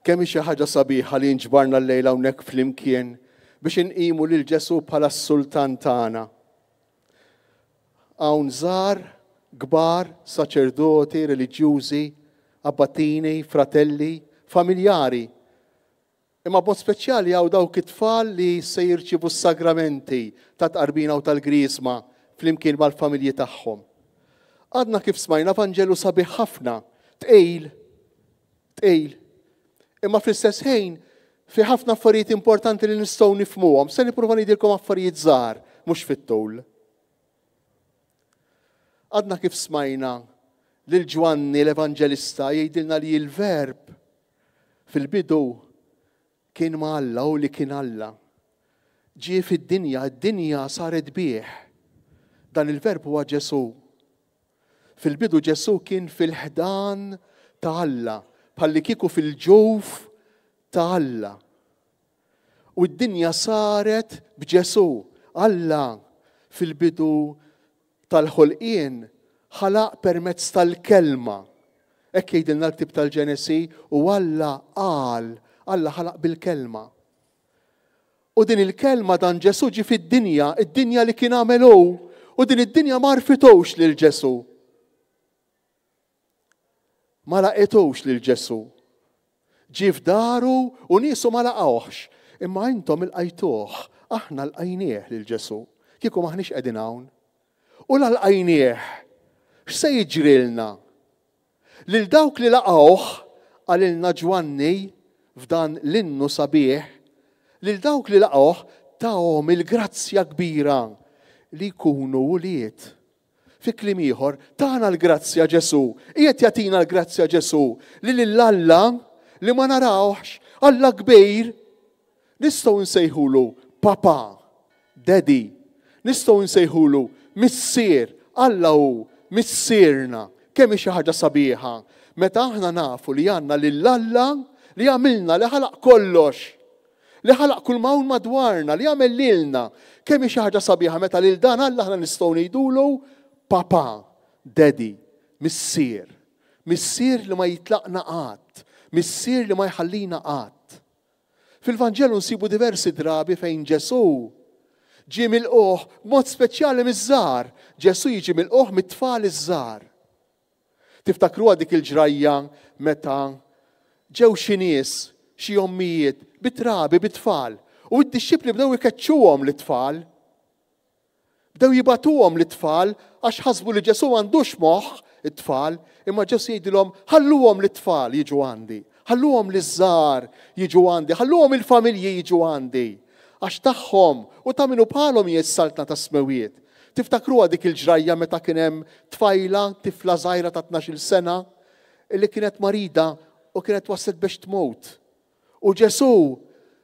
Kemm hi xi ħaġa sabiħa li nġbarna llejla hawnhekk flimkien biex inqimu lil Ġesù bħala s-Sultan tagħna. Hawn żgħar, kbar, saċerdoti, reliġjużi, abbatini, fratelli, familjari. Imma b'mod speċjali hawn dawk it-tfal li se jirċievu s-sagramenti tat-tqarbina u tal-griżma flimkien mal-familji tagħhom. Għadna kif smajna Vanġelu sabiħ ħafna, tqil, Tqil. Imma fl-istess ħin, fi ħafna affarijiet importanti li nistgħu nifhmuhom. Se nipprova ngħidilkom affarijiet żgħar, mhux fit-tul. Għadna kif smajna lil Ġwanni l-Evanġelista jgħidilna li l-Verb fil-bidu kien ma' Alla u li kien Alla. Ġie fid-dinja, id-dinja saret bih. Dan il-Verb huwa Ġesù. Fil-bidu Ġesù kien fil-ħdan ta' Alla, bħallikieku fil-ġuf ta' Alla. U d-dinja saret b'Ġesù. Alla fil-bidu tal-ħolqien ħalaq permezz tal-kelma. Hekk jgħidilna l-ktieb tal-Ġenesi u Alla qal, Alla ħalaq bil-kelma. U din il-kelma dan Ġesù ġie fid-dinja, id-dinja li kien għamel hu, u din id-dinja ma għarfitux lil Ġesù. Ma laqitux lil Ġesù. Ġie f'daru u niesu ma laqgħuhx, imma intom ilqajtuh, aħna lqajnieh lil Ġesù. Kieku m'aħniex qegħdin hawn. U la lqajnieh, x'se jiġrilna? Lil dawk li laqgħuh, qalilna Ġwanni f'dan l-innu sabiħ, lil dawk li laqgħuh tahom il-grazzja kbira li jkunu wlied. Fi kliem ieħor, tana l-grazzja Ġesù, qiegħed jagħtina l-grazzja Ġesù li lil Alla li ma narawhx, Alla kbir, Nistgħu nsejħulu Papà, Daddy. Nistgħu nsejħulu Missier. Alla hu Missierna. Kemm hi xi ħaġa sabiħa meta aħna nafu li għandna lil Alla li għamilna, li ħalaq kollox, li ħalaq kull ma hawn madwarna, li għamel lilna. Kemm hi xi ħaġa sabiħa meta lil dan Alla aħna nistgħu ngħidulu Papà, Daddy, Missier. Missier li ma jitlaqna qatt, Missier li ma jħallina qatt. Fil-Vanġelu nsibu diversi drabi fejn Ġesù ġie milqugħ b'mod speċjali miż-żgħar. Ġesù jiġi milqugħ mit-tfal iż-żgħar. Tiftakruha dik il-ġrajja meta ġew xi nies, xi ommijiet, bi trabi, bi tfal, u d-dixxipli bdew ikeċċuhom lit-tfal. Bdew jibagħtuhom lit-tfal għax ħasbu li Ġesù m'għandux moħħ it-tfal, imma Ġesù jgħidilhom, ħalluhom lit-tfal jiġu għandi, ħalluhom liż-żgħar jiġu għandi, ħalluhom il-familji jiġu għandi, għax tagħhom u ta' min hu bħalhom hi s-saltna tas-smewwiet. Tiftakruha dik il-ġrajja meta kien hemm tfajla, tifla żgħira ta' tnax-il sena, li kienet marida u kienet waslet biex tmut. U Ġesù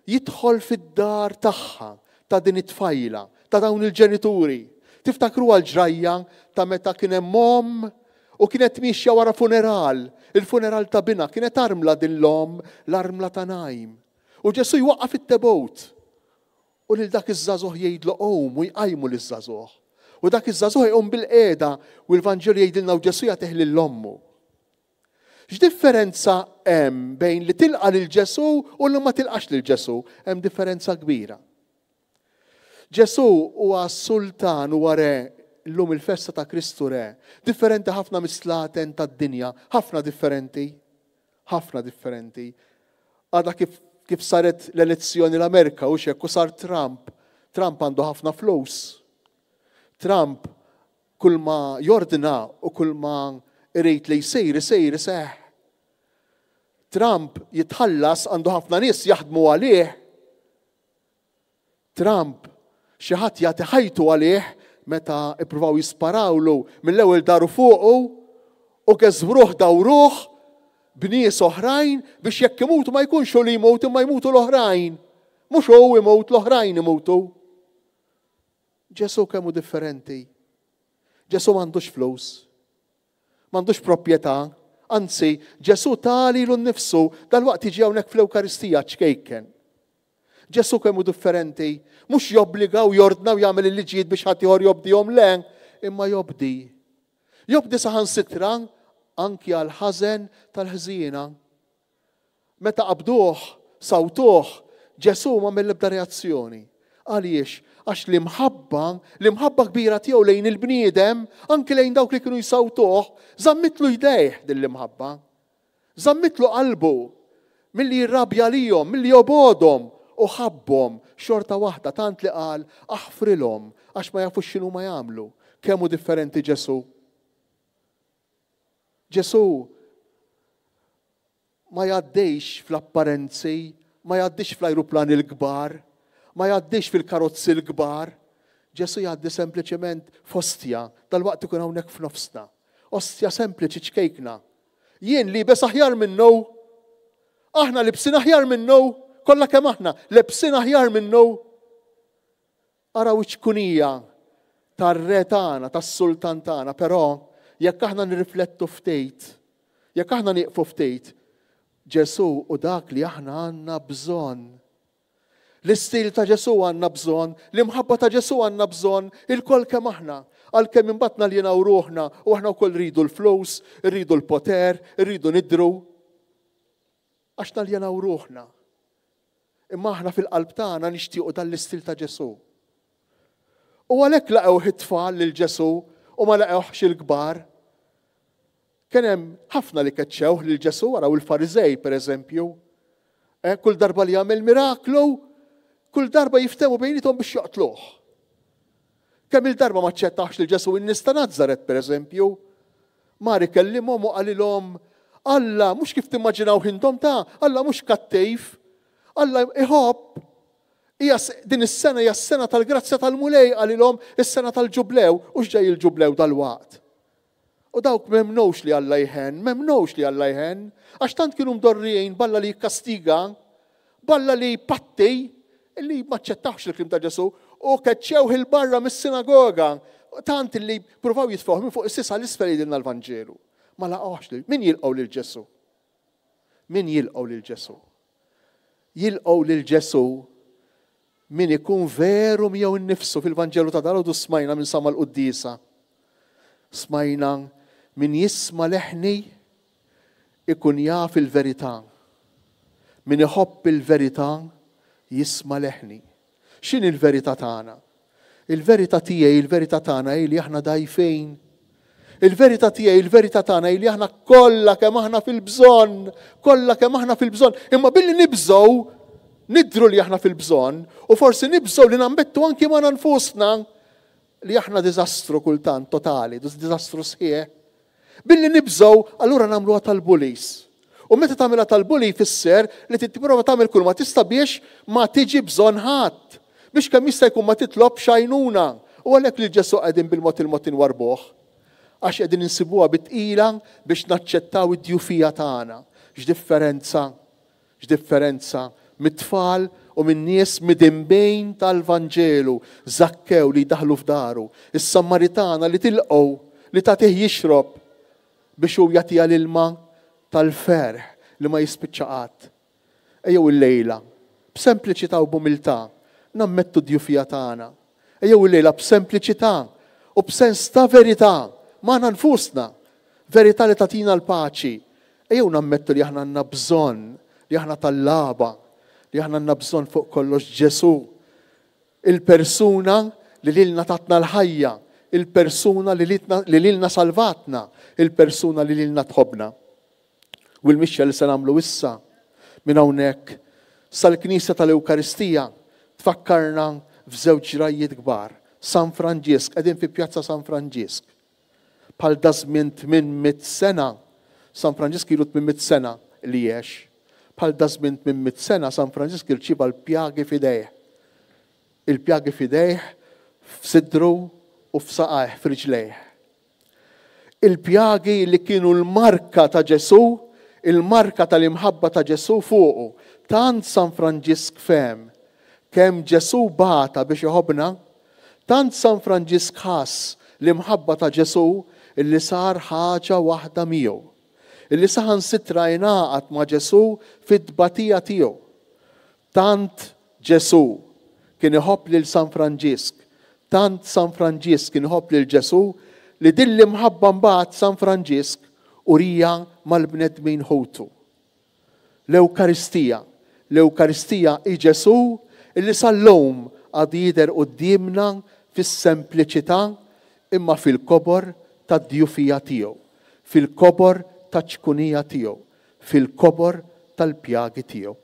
jidħol fid-dar tagħha, ta' din it-tfajla, ta' dawn il-ġenituri. Tiftakruha l-ġrajja ta' meta kien hemm omm u kienet miexja wara funeral, il-funeral ta' binha, kienet armla din l-omm, l-armla ta' Najm. U Ġesù jwaqqaf it-tebut u lil dak iż-żagħżugħ jgħidlu qum u jqajmu liż-żagħżugħ. U dak iż-żagħżugħ iqum bil-qiegħda u l-Vanġelu jgħidilna u Ġesù jagħtih lil ommu. X'differenza hemm bejn li tilqa' lil Ġesù u li ma tilqax lil Ġesù? Hemm differenza kbira. Ġesù huwa sultan huwa re, illum il-festa ta' Kristu re. Differenti ħafna mis-slaten tad-dinja, ħafna differenti. Ħafna differenti. Għadha kif, kif saret l-elezzjoni l-Amerika u xekk u sar Trump. Trump għandu ħafna flus. Trump Kull ma jordna u kull ma jrid li jsir, isir, iseħħ. Trump jitħallas għandu ħafna nies jaħdmu għalih. Trump xi ħadd jagħti ħajtu għalih meta ippruvaw jisparawlu mill-ewwel daru fuqu u geżwruh dawruh b'nies oħrajn biex jekk imutu ma jkunx hu li jmut imma jmutu l-oħrajn. Mhux hu imut l-oħrajn imutu. Ġesù kemm hu differenti. Ġesù m'għandux flus. M'għandux proprjetà. Anzi, Ġesù ta lilu nnifsu dalwaqt jiġi hawnhekk fl-Ewkaristija ċkejken. Ġesù kemm hu differenti. Mhux jobbliga u jordna u jagħmel il-liġijiet biex ħaddieħor jobdihom le, imma jobdi. Jobdi saħansitra anki għall-ħażen tal-ħżiena. Meta qabduh, sawtuh, Ġesù m'għamel l-ebda reazzjoni. Għaliex? Għax l-imħabba, l-imħabba kbira tiegħu lejn il-bniedem, anki lejn dawk li kienu jsawtuh, żammitlu jdejh din l-imħabba. Żammitlu qalbu milli jirrabja għalihom, milli jobgħodhom u ħabbhom xorta waħda tant li qal aħfrilhom għax ma jafux x'inhuma jagħmlu. Kemm hu differenti Ġesù! Ġesù ma jgħaddix fl-apparenzi, ma jgħaddix fl-ajruplani l-kbar, ma jgħaddix fil-karozzi l-kbar. Ġesù jgħaddi sempliċement f'ostja, dalwaqt ikun hawnhekk f'nofsna. Ostja sempliċi ċkejkna. Jien liebes aħjar minnu. Aħna libsin aħjar minnu. Kollha kemm aħna lebsin aħjar minnu. Araw iċ-ċkunija tar-Re tagħna, tas-Sultan tagħna, però jekk aħna nirriflettu ftit, jekk aħna nieqfu ftit, Ġesù hu dak li aħna għandna bżonn. L-istil ta' Ġesù għandna bżonn, l-imħabba ta' Ġesù għandna bżonn, ilkoll kemm aħna. Għalkemm imbagħad naljenaw ruħna u aħna wkoll rridu l-flus, irridu l-poter, irridu nidhru. Għax naljenaw ruħna. Imma aħna fil-qalb tagħna nixtiequ dan l-istil ta' Ġesù. U għalhekk laqgħuh it-tfal lil Ġesù u ma laqgħuhx il-kbar. Kien hemm ħafna li keċċewh lil Ġesù, araw il-Fariżej pereżempju. Eh, kull darba li jagħmel miraklu, kull darba jiftehmu bejniethom biex joqtluh. Kemm il-darba ma ċċettax lil Ġesù in-nies ta' Nazaret pereżempju. Mar ikellimhom u qalilhom, Alla mhux kif timmaġinawh intom ta' Alla mhux kattiv. Alla iħobb. Hija din is-sena hija s-sena tal-grazzja tal-Mulej qalilhom is-sena tal-ġublew u x'ġej il-ġublew dalwaqt. U dawk m'emmnux li Alla jħenn, m'emmnux li Alla jħenn, għax tant kienu mdorrijin b'Alla li jikkastiga, b'Alla li jpatti, illi m'aċċettawx il-kliem ta' Ġesù u keċċewh 'il barra mis-sinagoga, tant illi pruvaw jitfgħuh minn fuq is-sies għal isfel jgħidilna l-Vanġelu. Ma laqgħuhx lil min jilqgħu lil Ġesù? Min jilqgħu lil Ġesù? Jilqgħu lil Ġesù Min ikun veru miegħu nnifsu fil-Vanġelu ta' dalgħodu smajna minn sama l-quddiesa. Smajna min jisma' leħni ikun jaf il-verità. Min iħobb il-verità jisma' leħni. X'inhi l-verità tagħna? Il-verità tiegħi, il-verità tagħna hi li aħna dgħajfin. Il-verità tiegħi, il-verità tagħna hi li aħna kollha kemm aħna fil-bżonn, kollha kemm aħna fil-bżonn. Imma billi nibżgħu nidhru li aħna fil-bżonn u forsi nibżgħu li nammettu anki magħna nfusna li aħna diżastru kultant totali, diżastru sħiħ. Billi nibżgħu, allura nagħmluha tal-bullies. U meta tagħmilha tal-bully jfisser li tipprova tagħmel kull ma tista' biex ma tiġi bżonn ħadd. Biex kemm jista' jkun ma titlobx għajnuna. U għalhekk lil Ġesù qegħdin bil-mod il-mod inwarrbuh. Għax qegħdin insibuha bi tqila biex naċċettaw id-djufija tagħna. X'differenza! X'differenza mit-tfal u min-nies midinbin tal-Vanġelu, Żakkew li jdaħħlu f'daru, is-Sammaritana li tilqgħu, li tagħtih jixrob biex hu jagħtiha l-ilma tal-ferħ li ma jispiċċa qatt. Ejjew illejla, b'sempliċità u b'umiltà, nammettu d-djufija tagħna. Ejjew illejla b'sempliċità u b'sens ta' verità magħna nfusna, verità li tagħtina l-paċi. Ejjew nammettu li aħna għandna bżonn, li aħna tallaba, li aħna għandna bżonn fuq kollox Ġesù, il-persuna li lilna tatna l-ħajja, il-persuna li lilna salvatna, il-persuna li lilna tħobbna. U l-mixja li se nagħmlu issa minn hawnhekk sal-Knisja tal-Ewkaristija tfakkarna f'żewġ ġrajjiet kbar. San Franġisk, qegħdin fi Pjazza San Franġisk. Bħal dażmien 800 sena, San Franġisk ilu 800 sena li għex. Bħal dażmien 800 sena San Franġisk irċieva l-pjagi f'idejh. Il-pjagi f'idejh, f'sidru u f'saqajh, f'riġlejh. Il-pjagi li kienu l-marka ta' Ġesù, il-marka tal-imħabba ta' Ġesù fuqu. Tant San Franġisk fehem kemm Ġesù bata biex iħobbna, tant San Franġisk ħass l-imħabba ta' Ġesù illi sar ħaġa waħda miegħu, illi saħansitra ingħaqad ma' Ġesù fit-tbatija tiegħu. Tant Ġesù kien iħobb lil San Franġisk, tant San Franġisk kien iħobb lil Ġesù li din l-imħabba mbagħad San Franġisk urieha mal-bnedmin ħutu. L-Ewkaristija. L-Ewkaristija hi Ġesù illi sal-lum għadu jidher quddiemna fis-sempliċità imma fil-kobor tad-djufija tiegħu, fil-kobor taċ-ċkunija tiegħu, fil-kobor tal-pjagi tiegħu.